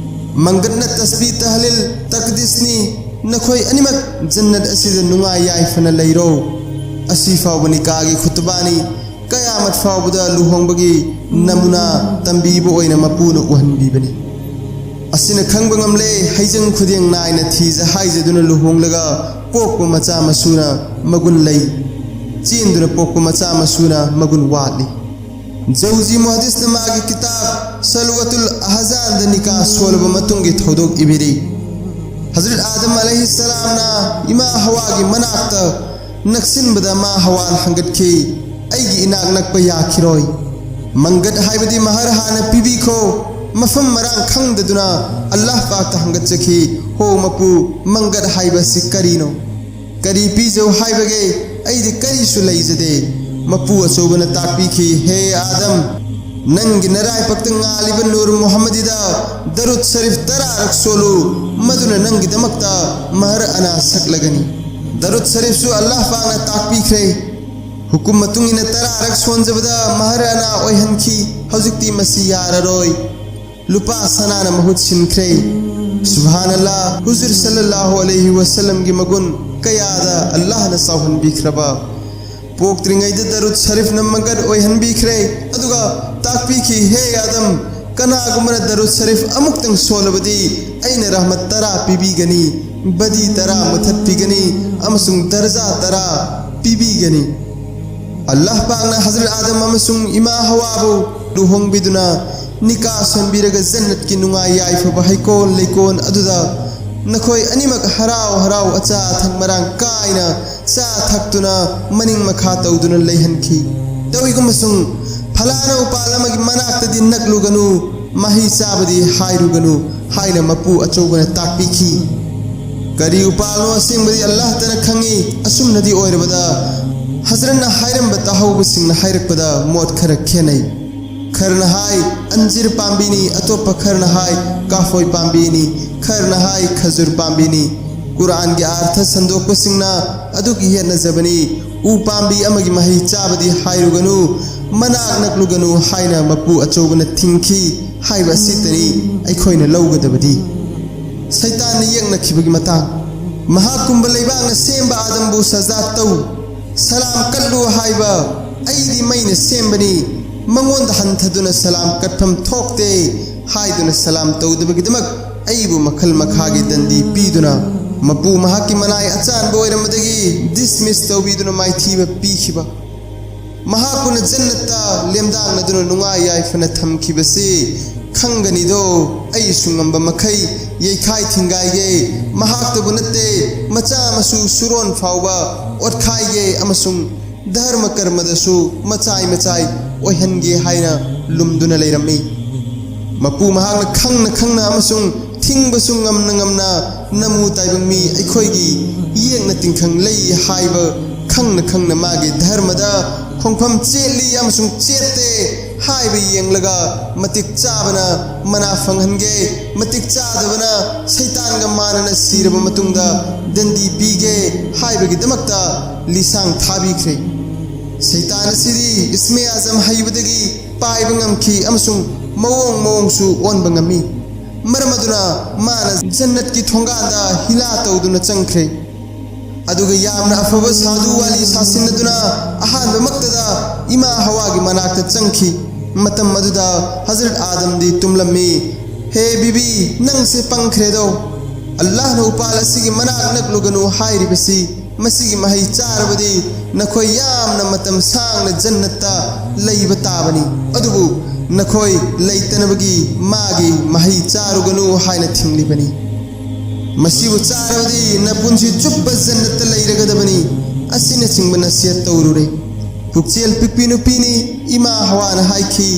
ꯃꯪꯒꯠꯅ ꯇꯁꯕꯤ ꯇꯍꯂꯤꯜ ꯇꯛꯗꯤꯁꯅꯤ, ꯅꯈꯣꯏ ꯑꯅꯤꯃꯛ ꯖꯟꯅꯠ ꯑꯁꯤꯗ ꯅꯨꯡꯉꯥꯏ ꯌꯥꯏꯐꯅ ꯂꯩꯔꯣ꯫ ꯑꯁꯤ ꯐꯥꯎꯕ ꯅꯤꯀꯥꯒꯤ ꯈꯨꯇꯕꯥꯅꯤ, ꯀꯌꯥꯃꯠ ꯐꯥꯎꯕꯗ ꯂꯨꯍꯣꯡꯕꯒꯤ ꯅꯃꯨꯅꯥ ꯇꯝꯕꯤꯕ ꯑꯣꯏꯅ ꯃꯄꯨꯅ ꯎꯍꯟꯕꯤꯕꯅꯤ꯫ ꯑꯁꯤꯅ ꯈꯪꯕ ꯉꯝꯂꯦ, ꯍꯩꯖꯪ ꯈꯨꯗꯦꯡ ꯅꯥꯏꯅ ꯊꯤꯖ ꯍꯥꯏꯖꯗꯨꯅ ꯂꯨꯍꯣꯡꯂꯒ ꯄꯣꯛꯄ ꯃꯆꯥ ꯃꯁꯨꯅ ꯃꯒꯨꯟ ꯂꯩ, ꯆꯦꯟꯗꯨꯅ ꯄꯣꯛꯄ ꯃꯆꯥ ꯃꯁꯨꯅ ꯃꯒꯨꯟ ꯋꯥꯠꯂꯤ꯫ ꯖꯧꯖꯤ ꯃꯨꯍꯗꯤꯁꯅ ꯃꯥꯒꯤ ꯀꯤꯇꯥꯕ ꯁꯜꯋꯥꯇꯨꯜ ꯑꯍꯖꯥꯟꯗ ꯅꯤꯀꯥ ꯁꯣꯜꯂꯕ ꯃꯇꯨꯡꯒꯤ ꯊꯧꯗꯣꯛ ꯏꯕꯤꯔꯤ꯫ ꯍꯖꯔꯠ ꯑꯥꯗꯝ ꯑꯂꯩꯍꯤ ꯁꯂꯥꯝꯅ ꯏꯃꯥ ꯍꯋꯥꯒꯤ ꯃꯅꯥꯛꯇ ꯅꯛꯁꯤꯟꯕꯗ ꯃꯥ ꯍꯋꯥꯅ ꯍꯪꯒꯠꯈꯤ, "ꯑꯩꯒꯤ ꯏꯅꯥꯛ ꯅꯛꯄ ꯌꯥꯈꯤꯔꯣꯏ? ꯃꯪꯒꯠ ꯍꯥꯏꯕꯗꯤ ꯃꯍꯔ ꯍꯥꯟꯅ ꯄꯤꯕꯤꯈꯣ, ꯃꯐꯝ ꯃꯔꯥꯡ ꯈꯪꯗꯗꯨꯅ ꯑꯜꯂꯥꯍ ꯄꯥꯛꯇ ꯍꯪꯒꯠꯆꯈꯤ, 'ꯍꯣ ꯃꯄꯨ, ꯃꯪꯒꯠ ꯍꯥꯏꯕꯁꯤ ꯀꯔꯤꯅꯣ? ꯀꯔꯤ ꯄꯤꯖꯧ ꯍꯥꯏꯕꯒꯦ? ꯑꯩꯗꯤ ꯀꯔꯤꯁꯨ ꯂꯩꯖꯗꯦ.' ꯃꯄꯨ ꯑꯆꯧꯕꯅ ꯇꯥꯛꯄꯤꯈꯤ, "ꯍꯦ ꯑꯥꯗꯝ, ꯅꯪꯒꯤ ꯅꯔꯥꯏꯄꯛꯇ ꯉꯥꯜꯂꯤꯕ ꯅꯨꯔ ꯃꯨꯍꯝꯃꯗꯤꯗ ꯗꯔꯨꯗ ꯁꯔꯤꯐ ꯇꯔꯥꯔꯛ ꯁꯣꯜꯂꯨ, ꯃꯗꯨꯅ ꯅꯪꯒꯤꯗꯃꯛꯇ ꯃꯍꯔ ꯑꯅꯥ ꯁꯛꯂꯒꯅꯤ꯫ ꯗꯔꯨꯗ ꯁꯔꯤꯐꯁꯨ ꯑꯜꯂꯥꯍ ꯄꯥꯛꯅ ꯇꯥꯛꯄꯤꯈ꯭ꯔꯦ꯫ ꯍꯨꯀꯨꯝ ꯃꯇꯨꯡ ꯏꯟꯅ ꯇꯔꯥꯔꯛ ꯁꯣꯟꯖꯕꯗ ꯃꯍꯔ ꯑꯅꯥ ꯑꯣꯏꯍꯟꯈꯤ꯫ ꯍꯧꯖꯤꯛꯇꯤ ꯃꯁꯤ ꯌꯥꯔꯔꯣꯏ꯫ ꯂꯨꯄꯥ ꯁꯅꯥꯅ ꯃꯍꯨꯠ ꯁꯤꯟꯈ꯭ꯔꯦ꯫ ꯁꯨꯕꯍꯥꯅꯜꯂꯥꯍ, ꯍꯨꯖꯨꯔ ꯁꯜꯂꯜꯂꯥꯍꯨ ꯑꯂꯩꯍꯤ ꯋꯁꯜꯂꯝꯒꯤ ꯃꯒꯨꯟ ꯀꯌꯥꯗ ꯑꯜꯂꯥꯍꯅ ꯆꯥꯎꯍꯟꯕꯤꯈ꯭ꯔꯕ! ꯄꯣꯛꯇ꯭ꯔꯤꯉꯩꯗ ꯗꯔꯨꯗ ꯁꯔꯤꯐꯅ ꯃꯪꯒꯠ ꯑꯣꯏꯍꯟꯕꯤꯈ꯭ꯔꯦ, ꯑꯗꯨꯒ ꯇꯥꯛꯄꯤꯈꯤ, "ꯍꯦ ꯑꯥꯗꯝ, ꯀꯅꯥꯒꯨꯝꯕꯅ ꯗꯔꯨꯗ ꯁꯔꯤꯐ ꯑꯃꯨꯛꯇꯪ ꯁꯣꯜꯂꯕꯗꯤ ꯑꯩꯅ ꯔꯍꯃꯠ ꯇꯔꯥ ꯄꯤꯕꯤꯒꯅꯤ, ꯕꯗꯤ ꯇꯔꯥ ꯃꯨꯊꯠꯄꯤꯒꯅꯤ, ꯑꯃꯁꯨꯡ ꯗꯔꯖꯥ ꯇꯔꯥ ꯄꯤꯕꯤꯒꯅꯤ"꯫ ꯑꯜꯂꯥꯍ ꯄꯥꯛꯅ ꯍꯖꯔꯠ ꯑꯥꯗꯝ ꯑꯃꯁꯨꯡ ꯏꯃꯥ ꯍꯋꯥꯕꯨ ꯂꯨꯍꯣꯡꯕꯤꯗꯨꯅ ꯅꯤꯀꯥ ꯁꯣꯟꯕꯤꯔꯒ ꯖꯟꯅꯠꯀꯤ ꯅꯨꯡꯉꯥꯏ ꯌꯥꯏꯐꯕ ꯍꯩꯀꯣꯜ ꯂꯩꯀꯣꯜ ꯑꯗꯨꯗ ꯅꯈꯣꯏ ꯑꯅꯤꯃꯛ ꯍꯔꯥꯎ ꯍꯔꯥꯎ ꯑꯆꯥ ꯑꯊꯛ ꯃꯔꯥꯡ ꯀꯥꯏꯅ ꯆꯥ ꯊꯛꯇꯨꯅ ꯃꯅꯤꯡ ꯃꯈꯥ ꯇꯧꯗꯨꯅ ꯂꯩꯍꯟꯈꯤ꯫ ꯇꯧꯏꯒꯨꯝꯕꯁꯨꯡ, "ꯐꯂꯥꯅ ꯎꯄꯥꯜ ꯑꯃꯒꯤ ꯃꯅꯥꯛꯇꯗꯤ ꯅꯛꯂꯨꯒꯅꯨ, ꯃꯍꯩ ꯆꯥꯕꯗꯤ ꯍꯥꯏꯔꯨꯒꯅꯨ" ꯍꯥꯏꯅ ꯃꯄꯨ ꯑꯆꯧꯕꯅ ꯇꯥꯛꯄꯤꯈꯤ꯫ ꯀꯔꯤ ꯎꯄꯥꯜꯅꯣ ꯑꯁꯦꯡꯕꯗꯤ ꯑꯜꯂꯥꯍꯇꯅ ꯈꯪꯏ꯫ ꯑꯁꯨꯝꯅꯗꯤ ꯑꯣꯏꯔꯕꯗ, ꯍꯖꯔꯠꯅ ꯍꯥꯏꯔꯝꯕ ꯇꯥꯍꯧꯕꯁꯤꯡꯅ ꯍꯥꯏꯔꯛꯄꯗ ꯃꯣꯠ ꯈꯔ ꯈꯦꯠꯅꯩ꯫ ꯈꯔꯅ ꯍꯥꯏ ꯑꯟꯖꯤꯔ ꯄꯥꯝꯕꯤꯅꯤ, ꯑꯇꯣꯞꯄ ꯈꯔꯅ ꯍꯥꯏ ꯀꯥꯐꯣꯏ ꯄꯥꯝꯕꯤꯅꯤ, ꯈꯔꯅ ꯍꯥꯏ ꯈꯖꯨꯔ ꯄꯥꯝꯕꯤꯅꯤ꯫ ꯀꯨꯔꯥꯟꯒꯤ ꯑꯥꯔꯊ ꯁꯟꯗꯣꯛꯄꯁꯤꯡꯅ ꯑꯗꯨꯒꯤ ꯌꯦꯠꯅꯖꯕꯅꯤ꯫ ꯎ ꯄꯥꯝꯕꯤ ꯑꯃꯒꯤ ꯃꯍꯩ ꯆꯥꯕꯗꯤ ꯍꯥꯏꯔꯨꯒꯅꯨ, ꯃꯅꯥꯛ ꯅꯛꯂꯨꯒꯅꯨ ꯍꯥꯏꯅ ꯃꯄꯨ ꯑꯆꯧꯕꯅ ꯊꯤꯡꯈꯤ ꯍꯥꯏꯕ ꯑꯁꯤꯇꯅꯤ ꯑꯩꯈꯣꯏꯅ ꯂꯧꯒꯗꯕꯗꯤ꯫ ꯁꯩꯇꯥꯟꯅ ꯌꯦꯛꯅꯈꯤꯕꯒꯤ ꯃꯇꯥꯡ꯫ ꯃꯍꯥꯛꯀꯨꯝꯕ ꯂꯩꯕꯥꯛꯅ ꯁꯦꯝꯕ ꯑꯥꯗꯝꯕꯨ ꯁꯖꯥ ꯇꯧ, ꯁꯂꯥꯝ ꯀꯠꯂꯨ ꯍꯥꯏꯕ, "ꯑꯩꯗꯤ ꯃꯩꯅ ꯁꯦꯝꯕꯅꯤ, ꯃꯉꯣꯟꯗ ꯍꯟꯊꯗꯨꯅ ꯁꯂꯥꯝ ꯀꯠꯐꯝ ꯊꯣꯛꯇꯦ" ꯍꯥꯏꯗꯨꯅ ꯁꯂꯥꯝ ꯇꯧꯗꯕꯒꯤꯗꯃꯛ ꯑꯩꯕꯨ ꯃꯈꯜ ꯃꯈꯥꯒꯤ ꯗꯟꯗꯤ ꯄꯤꯗꯨꯅ, ꯃꯄꯨ ꯃꯍꯥꯛꯀꯤ ꯃꯅꯥꯏ ꯑꯆꯥꯟꯕ ꯑꯣꯏꯔꯝꯕꯗꯒꯤ ꯗꯤꯁꯃꯤꯁ ꯇꯧꯕꯤꯗꯨꯅ ꯃꯥꯏꯊꯤꯕ ꯄꯤꯈꯤꯕ꯫ ꯃꯍꯥꯛꯄꯨꯅ ꯖꯟꯅꯠꯇ ꯂꯦꯝꯗꯥꯡꯅꯗꯨꯅ ꯅꯨꯡꯉꯥꯏ ꯌꯥꯏꯐꯅ ꯊꯝꯈꯤꯕꯁꯤ ꯈꯪꯒꯅꯤꯗꯣ꯫ ꯑꯩꯁꯨ ꯉꯝꯕ ꯃꯈꯩ ꯌꯩꯈꯥꯏ ꯊꯤꯡꯒꯥꯏꯒꯦ꯫ ꯃꯍꯥꯛꯇꯕꯨ ꯅꯠꯇꯦ, ꯃꯆꯥ ꯃꯁꯨ ꯁꯨꯔꯣꯟ ꯐꯥꯎꯕ ꯑꯣꯠꯈꯥꯏꯒꯦ ꯑꯃꯁꯨꯡ ꯙꯔꯃ ꯀꯔꯃꯗꯁꯨ ꯃꯆꯥꯏ ꯃꯆꯥꯏ ꯑꯣꯏꯍꯟꯒꯦ ꯍꯥꯏꯅ ꯂꯨꯝꯗꯨꯅ ꯂꯩꯔꯝꯃꯤ꯫ ꯃꯄꯨ ꯃꯍꯥꯛꯅ ꯈꯪꯅ ꯈꯪꯅ ꯑꯃꯁꯨꯡ ꯊꯤꯡꯕꯁꯨ ꯉꯝꯅ ꯉꯝꯅ ꯅꯃꯨ ꯇꯥꯏꯕꯪ ꯃꯤ ꯑꯩꯈꯣꯏꯒꯤ ꯌꯦꯛꯅ ꯇꯤꯟꯈꯪ ꯂꯩ ꯍꯥꯏꯕ ꯈꯪꯅ ꯈꯪꯅ ꯃꯥꯒꯤ ꯙꯔꯃꯗ ꯈꯣꯡꯐꯝ ꯆꯦꯠꯂꯤ ꯑꯃꯁꯨꯡ ꯆꯦꯠꯇꯦ ꯍꯥꯏꯕ ꯌꯦꯡꯂꯒ, ꯃꯇꯤꯛ ꯆꯥꯕꯅ ꯃꯅꯥ ꯐꯪꯍꯟꯒꯦ, ꯃꯇꯤꯛ ꯆꯥꯗꯕꯅ ꯁꯩꯇꯥꯟꯒ ꯃꯥꯟꯅꯅ ꯁꯤꯔꯕ ꯃꯇꯨꯡꯗ ꯗꯟꯗꯤ ꯄꯤꯒꯦ ꯍꯥꯏꯕꯒꯤꯗꯃꯛꯇ ꯂꯤꯁꯥꯡ ꯊꯥꯕꯤꯈ꯭ꯔꯦ꯫ ꯁꯩꯇꯥꯟ ꯑꯁꯤꯗꯤ ꯏꯁꯃꯦ ꯑꯖꯝ ꯍꯩꯕꯗꯒꯤ ꯄꯥꯏꯕ ꯉꯝꯈꯤ ꯑꯃꯁꯨꯡ ꯃꯑꯣꯡ ꯃꯑꯣꯡꯁꯨ ꯑꯣꯟꯕ ꯉꯝꯃꯤ꯫ ꯃꯔꯝ ꯑꯗꯨꯅ ꯃꯥꯅ ꯖꯟꯅꯠꯀꯤ ꯊꯣꯡꯒꯥꯟꯗ ꯍꯤꯂꯥ ꯇꯧꯗꯨꯅ ꯆꯪꯈ꯭ꯔꯦ꯫ ꯑꯗꯨꯒ ꯌꯥꯝꯅ ꯑꯐꯕ ꯁꯥꯗꯨ ꯋꯥꯂꯤ ꯁꯥꯁꯤꯟꯅꯗꯨꯅ ꯑꯍꯥꯟꯕꯃꯛꯇꯗ ꯏꯃꯥ ꯍꯋꯥꯒꯤ ꯃꯅꯥꯛꯇ ꯆꯪꯈꯤ꯫ ꯃꯇꯝ ꯑꯗꯨꯗ ꯍꯖꯔꯠ ꯑꯥꯗꯝꯗꯤ ꯇꯨꯝꯂꯝꯃꯤ꯫ "ꯍꯦ ꯕꯤꯕꯤ, ꯅꯪꯁꯦ ꯄꯪꯈ꯭ꯔꯦꯗꯣ꯫ ꯑꯜꯂꯥꯍꯅ ꯎꯄꯥꯜ ꯑꯁꯤꯒꯤ ꯃꯅꯥꯛ ꯅꯛꯂꯨꯒꯅꯨ ꯍꯥꯏꯔꯤꯕꯁꯤ, ꯃꯁꯤꯒꯤ ꯃꯍꯩ ꯆꯥꯔꯕꯗꯤ ꯅꯈꯣꯏ ꯌꯥꯝꯅ ꯃꯇꯝ ꯁꯥꯡꯅ ꯖꯟꯅꯠꯇ ꯂꯩꯕ ꯇꯥꯕꯅꯤ꯫ ꯑꯗꯨꯕꯨ ꯅꯈꯣꯏ ꯂꯩꯇꯅꯕꯒꯤ ꯃꯥꯒꯤ ꯃꯍꯩ ꯆꯥꯔꯨꯒꯅꯨ" ꯍꯥꯏꯅ ꯊꯤꯡꯂꯤꯕꯅꯤ꯫ "ꯃꯁꯤꯕꯨ ꯆꯥꯔꯕꯗꯤ ꯅꯄꯨꯟꯁꯤ ꯆꯨꯞꯄ ꯖꯟꯅꯠꯇ ꯂꯩꯔꯒꯗꯕꯅꯤ" ꯑꯁꯤꯅꯆꯤꯡꯕ ꯅꯁꯤꯍꯠ ꯇꯧꯔꯨꯔꯦ꯫ ꯄꯨꯛꯆꯦꯜ ꯄꯤꯛꯄꯤ ꯅꯨꯄꯤꯅꯤ꯫ ꯏꯃꯥ ꯍꯋꯥꯅ ꯍꯥꯏꯈꯤ,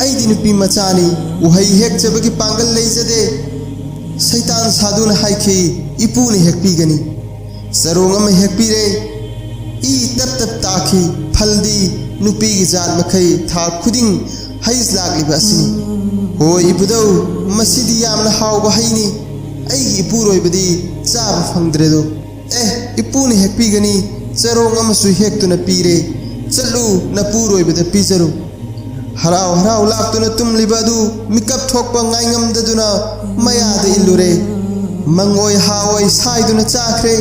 "ꯑꯩꯗꯤ ꯅꯨꯄꯤ ꯃꯆꯥꯅꯤ, ꯎꯍꯩ ꯍꯦꯛꯆꯕꯒꯤ ꯄꯥꯡꯒꯜ ꯂꯩꯖꯗꯦ"꯫ ꯁꯩꯇꯥꯟ ꯁꯥꯗꯨꯅ ꯍꯥꯏꯈꯤ, "ꯏꯄꯨꯅ ꯍꯦꯛꯄꯤꯒꯅꯤ"꯫ ꯆꯔꯣꯡ ꯑꯃ ꯍꯦꯛꯄꯤꯔꯦ꯫ ꯏ ꯇꯞ ꯇꯞ ꯇꯥꯈꯤ꯫ ꯐꯜꯗꯤ ꯅꯨꯄꯤꯒꯤ ꯖꯥꯠ ꯃꯈꯩ ꯊꯥ ꯈꯨꯗꯤꯡ ꯍꯩꯁ ꯂꯥꯛꯂꯤꯕ ꯑꯁꯤꯅꯤ꯫ "ꯍꯣꯏ ꯏꯄꯨꯗꯧ, ꯃꯁꯤꯗꯤ ꯌꯥꯝꯅ ꯍꯥꯎꯕ ꯍꯩꯅꯤ꯫ ꯑꯩꯒꯤ ꯏꯄꯨꯔꯣꯏꯕꯗꯤ ꯆꯥꯕ ꯐꯪꯗ꯭ꯔꯦꯗꯣ"꯫ "ꯑꯦ, ꯏꯄꯨꯅ ꯍꯦꯛꯄꯤꯒꯅꯤ"꯫ ꯆꯔꯣꯡ ꯑꯃꯁꯨ ꯍꯦꯛꯇꯨꯅ ꯄꯤꯔꯦ꯫ "ꯆꯠꯂꯨ, ꯅꯄꯨꯔꯣꯏꯕꯗ ꯄꯤꯖꯔꯨ"꯫ ꯍꯔꯥꯎ ꯍꯔꯥꯎ ꯂꯥꯛꯇꯨꯅ ꯇꯨꯝꯂꯤꯕ ꯑꯗꯨ ꯃꯤꯀꯞ ꯊꯣꯛꯄ ꯉꯥꯏꯉꯝꯗꯗꯨꯅ ꯃꯌꯥꯗ ꯏꯜꯂꯨꯔꯦ꯫ ꯃꯪꯑꯣꯏ ꯍꯥꯑꯣꯏ ꯁꯥꯏꯗꯨꯅ ꯆꯥꯈ꯭ꯔꯦ꯫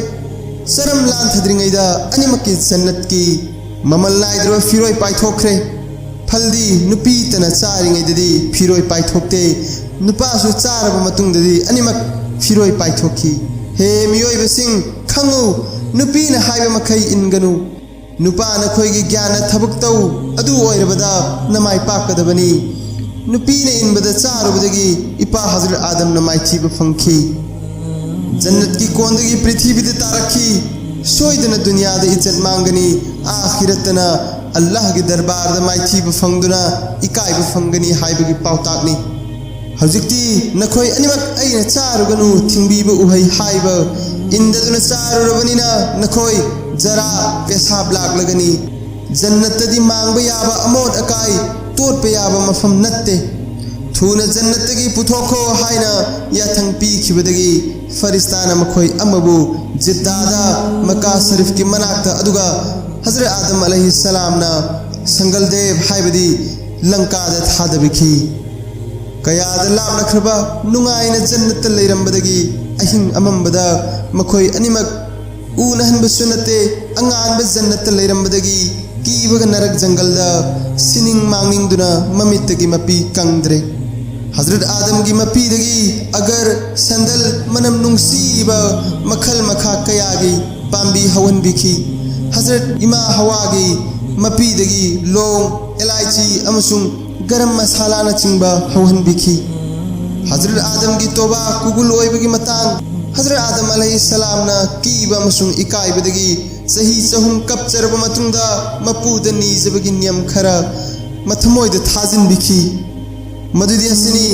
ꯆꯔꯝ ꯂꯥꯟꯊꯗ꯭ꯔꯤꯉꯩꯗ ꯑꯅꯤꯃꯛꯀꯤ ꯖꯟꯅꯠꯀꯤ ꯃꯃꯜ ꯅꯥꯏꯗ꯭ꯔꯕ ꯐꯤꯔꯣꯏ ꯄꯥꯏꯊꯣꯛꯈ꯭ꯔꯦ꯫ ꯐꯜꯗꯤ ꯅꯨꯄꯤꯇꯅ ꯆꯥꯔꯤꯉꯩꯗꯗꯤ ꯐꯤꯔꯣꯏ ꯄꯥꯏꯊꯣꯛꯇꯦ, ꯅꯨꯄꯥꯁꯨ ꯆꯥꯔꯕ ꯃꯇꯨꯡꯗꯗꯤ ꯑꯅꯤꯃꯛ ꯐꯤꯔꯣꯏ ꯄꯥꯏꯊꯣꯛꯈꯤ꯫ ꯍꯦ ꯃꯤꯑꯣꯏꯕꯁꯤꯡ, ꯈꯪꯉꯨ, ꯅꯨꯄꯤꯅ ꯍꯥꯏꯕ ꯃꯈꯩ ꯏꯟꯒꯅꯨ꯫ ꯅꯨꯄꯥ ꯅꯈꯣꯏꯒꯤ ꯒ꯭ꯌꯥꯟꯅ ꯊꯕꯛ ꯇꯧ, ꯑꯗꯨ ꯑꯣꯏꯔꯕꯗ ꯅꯃꯥꯏ ꯄꯥꯛꯀꯗꯕꯅꯤ꯫ ꯅꯨꯄꯤꯅ ꯏꯟꯕꯗ ꯆꯥꯔꯨꯕꯗꯒꯤ ꯏꯄꯥ ꯍꯖꯔꯠ ꯑꯥꯗꯝꯅ ꯃꯥꯏꯊꯤꯕ ꯐꯪꯈꯤ꯫ ꯖꯟꯅꯠꯀꯤ ꯀꯣꯟꯗꯒꯤ ꯄ꯭ꯔꯤꯊꯤꯕꯤꯗ ꯇꯥꯔꯛꯈꯤ꯫ ꯁꯣꯏꯗꯅ ꯗꯨꯅꯤꯌꯥꯗ ꯏꯖꯠ ꯃꯥꯡꯒꯅꯤ, ꯑꯥꯈꯤꯔꯠꯇꯅ ꯑꯜꯂꯥꯍꯒꯤ ꯗꯔꯕꯥꯔꯗ ꯃꯥꯏꯊꯤꯕ ꯐꯪꯗꯨꯅ ꯏꯀꯥꯏꯕ ꯐꯪꯒꯅꯤ ꯍꯥꯏꯕꯒꯤ ꯄꯥꯎꯇꯥꯛꯅꯤ꯫ ꯍꯧꯖꯤꯛꯇꯤ ꯅꯈꯣꯏ ꯑꯅꯤꯃꯛ ꯑꯩꯅ ꯆꯥꯔꯨꯒꯅꯨ ꯊꯤꯡꯕꯤꯕ ꯎꯍꯩ ꯍꯥꯏꯕ ꯏꯟꯗꯗꯨꯅ ꯆꯥꯔꯨꯔꯕꯅꯤꯅ ꯅꯈꯣꯏ ꯖꯔꯥ ꯄꯦꯁꯥꯞ ꯂꯥꯛꯂꯒꯅꯤ꯫ ꯖꯟꯅꯠꯇꯗꯤ ꯃꯥꯡꯕ ꯌꯥꯕ ꯑꯃꯣꯠ ꯑꯀꯥꯏ ꯇꯣꯠꯄ ꯌꯥꯕ ꯃꯐꯝ ꯅꯠꯇꯦ꯫ ꯊꯨꯅ ꯖꯟꯅꯠꯇꯒꯤ ꯄꯨꯊꯣꯛꯈꯣ ꯍꯥꯏꯅ ꯌꯥꯊꯪ ꯄꯤꯈꯤꯕꯗꯒꯤ ꯐꯔꯤꯁꯇꯥꯅ ꯃꯈꯣꯏ ꯑꯃꯕꯨ ꯖꯤꯗꯥꯗ ꯃꯀꯥ ꯁꯔꯤꯐꯀꯤ ꯃꯅꯥꯛꯇ, ꯑꯗꯨꯒ ꯍꯖꯔꯠ ꯑꯥꯗꯝ ꯑꯂꯩꯍꯤ ꯁꯂꯥꯝꯅ ꯁꯪꯒꯜꯗꯦꯕ ꯍꯥꯏꯕꯗꯤ ꯂꯪꯀꯥꯗ ꯊꯥꯗꯕꯤꯈꯤ꯫ ꯀꯌꯥꯗ ꯂꯥꯞꯅꯈ꯭ꯔꯕ ꯅꯨꯡꯉꯥꯏꯅ ꯖꯟꯅꯠꯇ ꯂꯩꯔꯝꯕꯗꯒꯤ ꯑꯍꯤꯡ ꯑꯃꯝꯕꯗ ꯃꯈꯣꯏ ꯑꯅꯤꯃꯛ ꯎꯅꯍꯟꯕꯁꯨ ꯅꯠꯇꯦ, ꯑꯉꯥꯟꯕ ꯖꯟꯅꯠꯇ ꯂꯩꯔꯝꯕꯗꯒꯤ ꯀꯤꯕꯒ ꯅꯔꯛ ꯖꯪꯒꯜꯗ ꯁꯤꯅꯤꯡ ꯃꯥꯡꯅꯤꯡꯗꯨꯅ ꯃꯃꯤꯠꯇꯒꯤ ꯃꯄꯤ ꯀꯪꯗ꯭ꯔꯦ꯫ ꯍꯖꯔꯠ ꯑꯥꯗꯝꯒꯤ ꯃꯄꯤꯗꯒꯤ ꯑꯒꯔ, ꯁꯟꯗꯜ, ꯃꯅꯝ ꯅꯨꯡꯁꯤꯕ ꯃꯈꯜ ꯃꯈꯥ ꯀꯌꯥꯒꯤ ꯄꯥꯝꯕꯤ ꯍꯧꯍꯟꯕꯤꯈꯤ꯫ ꯍꯖꯔꯠ ꯏꯃꯥ ꯍꯋꯥꯒꯤ ꯃꯄꯤꯗꯒꯤ ꯂꯣꯡ, ꯑꯦꯂꯥꯏꯆꯤ ꯑꯃꯁꯨꯡ ꯒꯔꯝ ꯃꯁꯥꯂꯥꯅꯆꯤꯡꯕ ꯍꯧꯍꯟꯕꯤꯈꯤ꯫ ꯍꯖꯔꯠ ꯑꯥꯗꯝꯒꯤ ꯇꯣꯕꯥ ꯀꯨꯕꯨꯜ ꯑꯣꯏꯕꯒꯤ ꯃꯇꯥꯡ꯫ ꯍꯖꯔꯠ ꯑꯥꯗꯝ ꯑꯂꯩꯍꯤ ꯁꯂꯥꯝꯅ ꯀꯤꯕ ꯑꯃꯁꯨꯡ ꯏꯀꯥꯏꯕꯗꯒꯤ ꯆꯍꯤ ꯆꯍꯨꯝ ꯀꯞꯆꯔꯕ ꯃꯇꯨꯡꯗ ꯃꯄꯨꯗ ꯅꯤꯖꯕꯒꯤ ꯅꯤꯌꯝ ꯈꯔ ꯃꯊꯃꯣꯏꯗ ꯊꯥꯖꯤꯟꯕꯤꯈꯤ꯫ ꯃꯗꯨꯗꯤ ꯑꯁꯤꯅꯤ,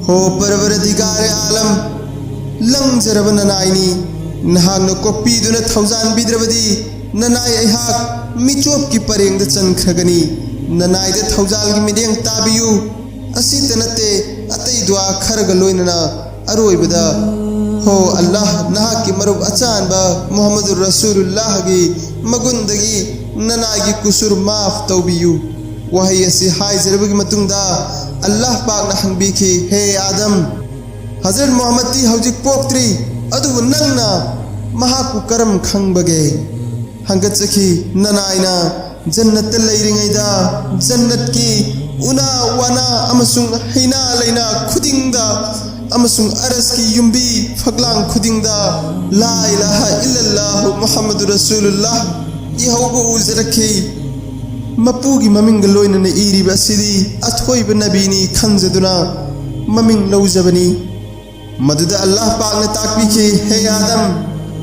ꯍꯣ ꯄꯔꯕꯔꯗꯤꯒꯥꯔꯦ ꯑꯥꯂꯝ, ꯂꯪꯖꯔꯕ ꯅꯅꯥꯏꯅꯤ, ꯅꯍꯥꯛꯅ ꯀꯣꯛꯄꯤꯗꯨꯅ ꯊꯧꯖꯥꯟꯕꯤꯗ꯭ꯔꯕꯗꯤ ꯅꯅꯥꯏ ꯑꯩꯍꯥꯛ ꯃꯤꯆꯣꯞꯀꯤ ꯄꯔꯦꯡꯗ ꯆꯟꯈ꯭ꯔꯒꯅꯤ꯫ ꯅꯅꯥꯏꯗ ꯊꯧꯖꯥꯜꯒꯤ ꯃꯤꯠꯌꯦꯡ ꯇꯥꯕꯤꯌꯨ꯫ ꯑꯁꯤꯇ ꯅꯠꯇꯦ, ꯑꯇꯩ ꯗꯨꯋꯥ ꯈꯔꯒ ꯂꯣꯏꯅꯅ ꯑꯔꯣꯏꯕꯗ, ꯍꯣ ꯑꯜꯂꯥꯍ, ꯅꯍꯥꯛꯀꯤ ꯃꯔꯨꯞ ꯑꯆꯥꯟꯕ ꯃꯨꯍꯝꯃꯗꯨꯔ ꯔꯁꯨꯂꯨꯜꯂꯥꯍꯒꯤ ꯃꯒꯨꯟꯗꯒꯤ ꯅꯅꯥꯏꯒꯤ ꯀꯨꯁꯨꯔ ꯃꯥꯐ ꯇꯧꯕꯤꯌꯨ꯫ ꯋꯥꯍꯩ ꯑꯁꯤ ꯍꯥꯏꯖꯔꯕꯒꯤ ꯃꯇꯨꯡꯗ ꯑꯜꯂꯥꯍ ꯄꯥꯛꯅ ꯍꯪꯕꯤꯈꯤ, ꯍꯦ ꯑꯥꯗꯝ, ꯍꯖꯔꯠ ꯃꯨꯍꯝꯃꯗꯇꯤ ꯍꯧꯖꯤꯛ ꯄꯣꯛꯇ꯭ꯔꯤ, ꯑꯗꯨꯕꯨ ꯅꯪꯅ ꯃꯍꯥꯛꯄꯨ ꯀꯔꯝ ꯈꯪꯕꯒꯦ? ꯍꯪꯒꯠꯆꯈꯤ, ꯅꯅꯥꯏꯅ ꯖꯟꯅꯠꯇ ꯂꯩꯔꯤꯉꯩꯗ ꯖꯟꯅꯠꯀꯤ ꯎꯅꯥ ꯋꯥꯅꯥ ꯑꯃꯁꯨꯡ ꯍꯩꯅꯥ ꯂꯩꯅꯥ ꯈꯨꯗꯤꯡꯗ ꯑꯃꯁꯨꯡ ꯑꯔꯁꯀꯤ ꯌꯨꯝꯕꯤ ꯐꯛꯂꯥꯡ ꯈꯨꯗꯤꯡꯗ "ꯂꯥ ꯏꯂꯥꯍ ꯏꯜꯂꯜꯂꯥꯍꯨ ꯃꯨꯍꯝꯃꯗꯨ ꯔꯁꯨꯂꯨꯜꯂꯥꯍ" ꯏꯍꯧꯕ ꯎꯖꯔꯛꯈꯤ꯫ ꯃꯄꯨꯒꯤ ꯃꯃꯤꯡꯒ ꯂꯣꯏꯅꯅ ꯏꯔꯤꯕ ꯑꯁꯤꯗꯤ ꯑꯊꯣꯏꯕ ꯅꯕꯤꯅꯤ ꯈꯟꯖꯗꯨꯅ ꯃꯃꯤꯡ ꯂꯧꯖꯕꯅꯤ꯫ ꯃꯗꯨꯗ ꯑꯜꯂꯥꯍ ꯄꯥꯛꯅ ꯇꯥꯛꯄꯤꯈꯤ, "ꯍꯦ ꯑꯥꯗꯝ,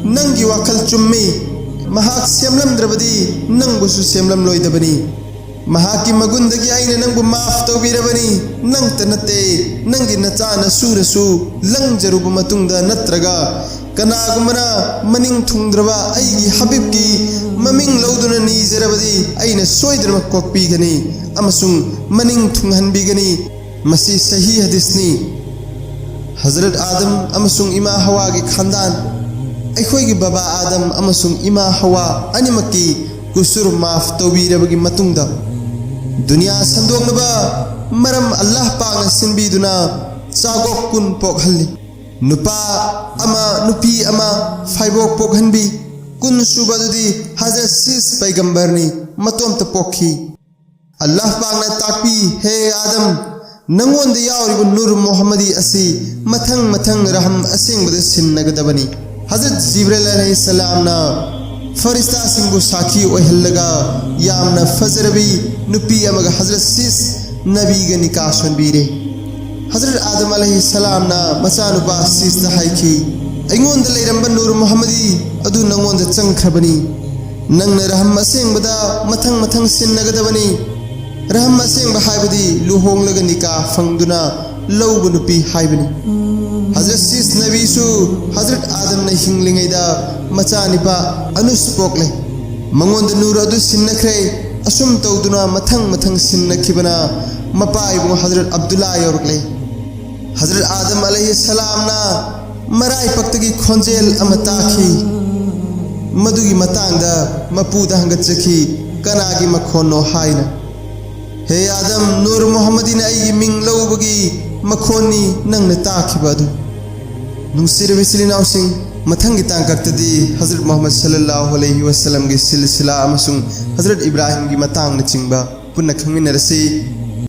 ꯅꯪꯒꯤ ꯋꯥꯈꯜ ꯆꯨꯝꯃꯤ꯫ ꯃꯍꯥꯛ ꯁꯦꯝꯂꯝꯗ꯭ꯔꯕꯗꯤ ꯅꯪꯕꯨꯁꯨ ꯁꯦꯝꯂꯝꯂꯣꯏꯗꯕꯅꯤ꯫ ꯃꯍꯥꯛꯀꯤ ꯃꯒꯨꯟꯗꯒꯤ ꯑꯩꯅ ꯅꯪꯕꯨ ꯃꯥꯐ ꯇꯧꯕꯤꯔꯕꯅꯤ꯫ ꯅꯪꯇ ꯅꯠꯇꯦ, ꯅꯪꯒꯤ ꯅꯆꯥ ꯅꯁꯨꯅꯁꯨ ꯂꯪꯖꯔꯨꯕ ꯃꯇꯨꯡꯗ ꯅꯠꯇ꯭ꯔꯒ ꯀꯅꯥꯒꯨꯝꯕꯅ ꯃꯅꯤꯡ ꯊꯨꯡꯗ꯭ꯔꯕ ꯑꯩꯒꯤ ꯍꯕꯤꯕꯀꯤ ꯃꯃꯤꯡ ꯂꯧꯗꯨꯅ ꯅꯤꯖꯔꯕꯗꯤ ꯑꯩꯅ ꯁꯣꯏꯗꯅꯃꯛ ꯀꯣꯛꯄꯤꯒꯅꯤ ꯑꯃꯁꯨꯡ ꯃꯅꯤꯡ ꯊꯨꯡꯍꯟꯕꯤꯒꯅꯤ"꯫ ꯃꯁꯤ ꯁꯍꯤ ꯍꯗꯤꯁꯅꯤ꯫ ꯍꯖꯔꯠ ꯑꯥꯗꯝ ꯑꯃꯁꯨꯡ ꯏꯃꯥ ꯍꯋꯥꯒꯤ ꯈꯥꯟꯗꯥꯟ꯫ ꯑꯩꯈꯣꯏꯒꯤ ꯕꯕꯥ ꯑꯥꯗꯝ ꯑꯃꯁꯨꯡ ꯏꯃꯥ ꯍꯋꯥ ꯑꯅꯤꯃꯛꯀꯤ ꯀꯨꯁꯨꯔ ꯃꯥꯐ ꯇꯧꯕꯤꯔꯕꯒꯤ ꯃꯇꯨꯡꯗ, ꯗꯨꯅꯤꯌꯥ ꯁꯟꯗꯣꯛꯅꯕ ꯃꯔꯝ ꯑꯜꯂꯥꯍ ꯄꯥꯛꯅ ꯁꯤꯟꯕꯤꯗꯨꯅ ꯆꯥꯒꯣꯛ ꯀꯨꯟ ꯄꯣꯛꯍꯜꯂꯤ꯫ ꯅꯨꯄꯥ ꯑꯃ, ꯅꯨꯄꯤ ꯑꯃ ꯐꯥꯏꯕꯣꯛ ꯄꯣꯛꯍꯟꯕꯤ꯫ ꯀꯨꯟ ꯁꯨꯕ ꯑꯗꯨꯗꯤ ꯍꯖꯔꯠ ꯁꯤꯁ ꯄꯩꯒꯝꯕꯔꯅꯤ, ꯃꯇꯣꯝꯇ ꯄꯣꯛꯈꯤ꯫ ꯑꯜꯂꯥꯍ ꯄꯥꯛꯅ ꯇꯥꯛꯄꯤ, "ꯍꯦ ꯑꯥꯗꯝ, ꯅꯪꯉꯣꯟꯗ ꯌꯥꯎꯔꯤꯕ ꯅꯨꯔ ꯃꯨꯍꯝꯃꯗꯤ ꯑꯁꯤ ꯃꯊꯪ ꯃꯊꯪ ꯔꯍꯝ ꯑꯁꯦꯡꯕꯗ ꯁꯤꯟꯅꯒꯗꯕꯅꯤ"꯫ ꯍꯖꯔꯠ ꯖꯤꯕ꯭ꯔꯤꯜ ꯑꯂꯩꯍꯤꯁꯁꯂꯥꯝꯅ ꯐꯔꯤꯁꯇꯥꯁꯤꯡꯕꯨ ꯁꯥꯈꯤ ꯑꯣꯏꯍꯜꯂꯒ ꯌꯥꯝꯅ ꯐꯖꯔꯕꯤ ꯅꯨꯄꯤ ꯑꯃꯒ ꯍꯖꯔꯠ ꯁꯤꯁ ꯅꯕꯤꯒ ꯅꯤꯀꯥ ꯁꯣꯟꯕꯤꯔꯦ꯫ ꯍꯖꯔꯠ ꯑꯥꯗꯝ ꯑꯂꯩꯍꯤꯁꯁꯂꯥꯝꯅ ꯃꯆꯥꯅꯨꯄꯥ ꯁꯤꯁꯇ ꯍꯥꯏꯈꯤ, "ꯑꯩꯉꯣꯟꯗ ꯂꯩꯔꯝꯕ ꯅꯨꯔ ꯃꯨꯍꯝꯃꯗꯤ ꯑꯗꯨ ꯅꯪꯉꯣꯟꯗ ꯆꯪꯈ꯭ꯔꯕꯅꯤ꯫ ꯅꯪꯅ ꯔꯍꯝ ꯑꯁꯦꯡꯕꯗ ꯃꯊꯪ ꯃꯊꯪ ꯁꯤꯟꯅꯒꯗꯕꯅꯤ"꯫ ꯔꯍꯝ ꯑꯁꯦꯡꯕ ꯍꯥꯏꯕꯗꯤ ꯂꯨꯍꯣꯡꯂꯒ ꯅꯤꯀꯥ ꯐꯪꯗꯨꯅ ꯂꯧꯕ ꯅꯨꯄꯤ ꯍꯥꯏꯕꯅꯤ꯫ ꯍꯖꯔꯠ ꯁꯤꯁ ꯅꯕꯤꯁꯨ ꯍꯖꯔꯠ ꯑꯥꯗꯝꯅ ꯍꯤꯡꯂꯤꯉꯩꯗ ꯃꯆꯥꯅꯤꯄꯥ ꯑꯅꯨꯁ ꯄꯣꯛꯂꯦ꯫ ꯃꯉꯣꯟꯗ ꯅꯨꯔ ꯑꯗꯨ ꯁꯤꯟꯅꯈ꯭ꯔꯦ꯫ ꯑꯁꯨꯝ ꯇꯧꯗꯨꯅ ꯃꯊꯪ ꯃꯊꯪ ꯁꯤꯟꯅꯈꯤꯕꯅ ꯃꯄꯥ ꯏꯕꯨꯡ ꯍꯖꯔꯠ ꯑꯕꯗꯨꯜꯂꯥ ꯌꯧꯔꯛꯂꯦ꯫ ꯍꯖꯔꯠ ꯑꯥꯗꯝ ꯑꯂꯩꯍꯤꯁꯁꯂꯥꯝꯅ ꯃꯔꯥꯏꯄꯛꯇꯒꯤ ꯈꯣꯟꯖꯦꯜ ꯑꯃ ꯇꯥꯈꯤ꯫ ꯃꯗꯨꯒꯤ ꯃꯇꯥꯡꯗ ꯃꯄꯨꯗ ꯍꯪꯒꯠꯆꯈꯤ, "ꯀꯅꯥꯒꯤ ꯃꯈꯣꯟꯅꯣ?" ꯍꯥꯏꯅ꯫ "ꯍꯦ ꯑꯥꯗꯝ, ꯅꯨꯔ ꯃꯨꯍꯝꯃꯗꯤꯅ ꯑꯩꯒꯤ ꯃꯤꯡ ꯂꯧꯕꯒꯤ ꯃꯈꯣꯟꯅꯤ ꯅꯪꯅ ꯇꯥꯈꯤꯕ ꯑꯗꯨ"꯫ ꯅꯨꯡꯁꯤꯔꯕ ꯏꯆꯤꯜ ꯏꯅꯥꯎꯁꯤꯡ, ꯃꯊꯪꯒꯤ ꯇꯥꯡꯀꯛꯇꯗꯤ ꯍꯖꯔꯠ ꯃꯨꯍꯝꯃꯗ ꯁꯜꯂꯜꯂꯥꯍꯨ ꯑꯂꯩꯍꯤ ꯋꯁꯜꯂꯝꯒꯤ ꯁꯤꯜꯁꯤꯂꯥ ꯑꯃꯁꯨꯡ ꯍꯖꯔꯠ ꯏꯕ꯭ꯔꯥꯍꯤꯝꯒꯤ ꯃꯇꯥꯡꯅꯆꯤꯡꯕ ꯄꯨꯟꯅ ꯈꯪꯃꯤꯟꯅꯔꯁꯤ꯫